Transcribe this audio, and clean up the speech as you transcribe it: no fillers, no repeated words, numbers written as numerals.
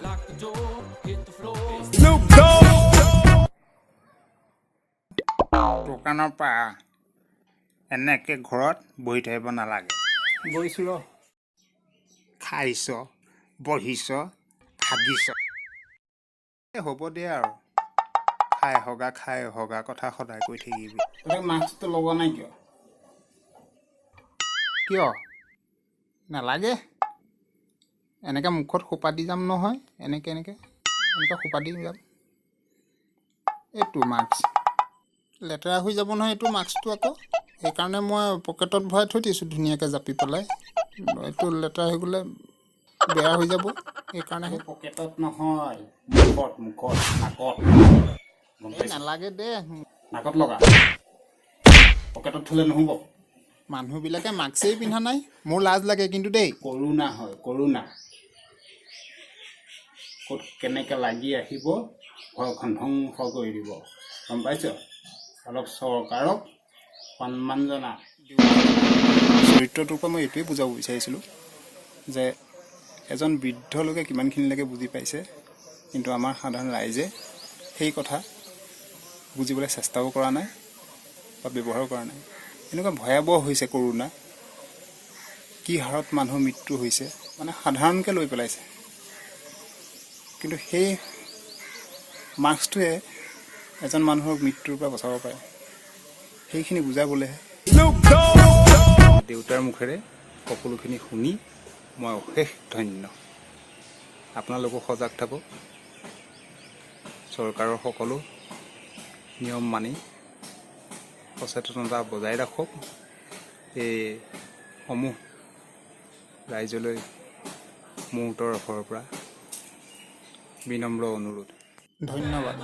Lock the door, hit the floor. Snoop Dogg. দোকানৰ পৰা এনেকৈ ঘৰত বহি থাকিব নালাগে। গৈছোঁ ৰ। খাইছ, বহিছ, হাগিছ। এই হ'ব দে আৰু, খাই হগা, খাই হগা কথা সদায় কৈ থাকিবি। তই মাস্কটো লগোৱা নাই কিয়? কিয় নালাগে? এনেকৈ মুখত সোপা দি যাম নহয়, এনেকৈ এনেকৈ এনেকৈ সোপা দি যাম। এইটো মাস্ক লেতেৰা হৈ যাব নহয় এইটো মাস্কটো আকৌ। সেইকাৰণে মই পকেটত ভৰাই থৈ দিছোঁ ধুনীয়াকৈ জাপি পেলাই। এইটো লেতেৰা হৈ গ'লে বেয়া হৈ যাব, সেইকাৰণেহে। পকেটত নহয়, মুখত, মুখত, নাকত, গম এই পাইছ? নালাগে দে। নাকত লগা, পকেটত থ'লে নহ'ব। মানুহবিলাকে মাস্কেই পিন্ধা নাই, মোৰ লাজ লাগে কিন্তু দেই। কৰোণা হয়, কৰোণা ক'ত কেনেকৈ লাগি আহিব, ঘৰখন ধ্বংস কৰি দিব, গম পাইছ? অলপ চৰকাৰক সন্মান জনা। চৰিত্ৰটোৰ পৰা মই এইটোৱেই বুজাব বিচাৰিছিলোঁ যে এজন বৃদ্ধ লোকে কিমানখিনিলৈকে বুজি পাইছে, কিন্তু আমাৰ সাধাৰণ ৰাইজে সেই কথা বুজিবলৈ চেষ্টাও কৰা নাই বা ব্যৱহাৰো কৰা নাই। এনেকুৱা ভয়াৱহ হৈছে কৰোণা, কি হাৰত মানুহৰ মৃত্যু হৈছে, মানে সাধাৰণকৈ লৈ পেলাইছে। কিন্তু সেই মাস্কটোৱে এজন মানুহক মৃত্যুৰ পৰা বচাব পাৰে, সেইখিনি বুজাবলৈহে। Snoop Dogg. দেউতাৰ মুখেৰে সকলোখিনি শুনি মই অশেষ ধন্য। আপোনালোকো সজাগ থাকক, চৰকাৰৰ সকলো নিয়ম মানি সচেতনতা বজাই ৰাখক। এই সমূহ ৰাইজলৈ মোৰ তৰফৰ পৰা বিনম্ৰ অনুৰোধ। ধন্যবাদ।